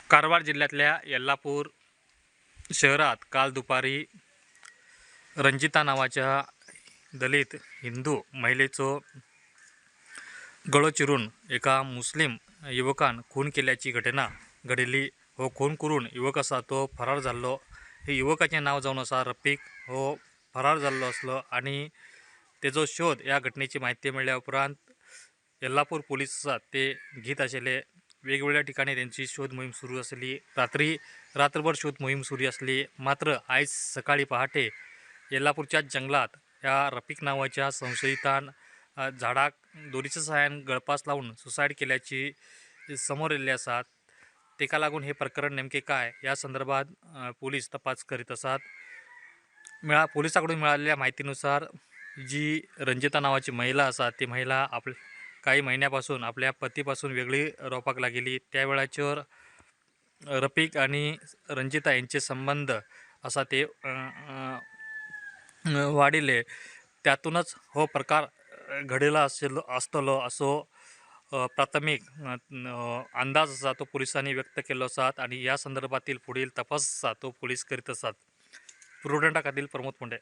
कारवार जिल्ह्यातल्या येल्लापूर शहरात काल दुपारी रंजिता नावाच्या दलित हिंदू महिलेचो गळो चिरून एका मुस्लिम युवकान खून केल्याची घटना घडिल्ली. हो खून करून युवक आसा तो फरार जाल्लो. हे युवकाचें नांव जावन आसा रफीक. हो फरार जाल्लो आसलो आनी तेजो शोध ह्या घटनेची म्हायती मेळ्ळ्या उपरांत येल्लापूर पुलीस आसात ते घेत आशिल्ले. वेगवेगळ्या ठिकाणी त्यांची शोध मोहीम सुरू आसली. रात्री रात्रभर शोध मोहीम सुरू असली. मात्र आयज सकाळी पहाटे येल्लापूरच्या जंगलात ह्या रफीक नावाच्या संशयितान झाडाक दोरीच्या सहाय्यान गळपास लावून सुसायड केल्याची समोर येयल्ले आसात. तेका लागून हे प्रकरण नेमके काय या संदर्भात पोलीस तपास करीत आसात. पोलिसाकडून मिळालेल्या माहितीनुसार जी रंजिता नावाची महिला आसा ती महिला आप काही महिन्यापासून आपल्या पतीपासून वेगळी रावपाक लागिल्ली. त्या वेळाचेर रफीक आनी रंजिता यांचे संबंध आसा ते वाडिल्ले. त्यातूनच हो प्रकार घडिल्लो आशिल्लो आसतलो असो प्राथमीक अंदाज आसा तो पोलिसांनी व्यक्त केल्लो आसा आनी ह्या संदर्भातील पुढील तपास आसा तो पोलीस करीत आसात. प्रुडंटा खातीर प्रमोद मुंडे.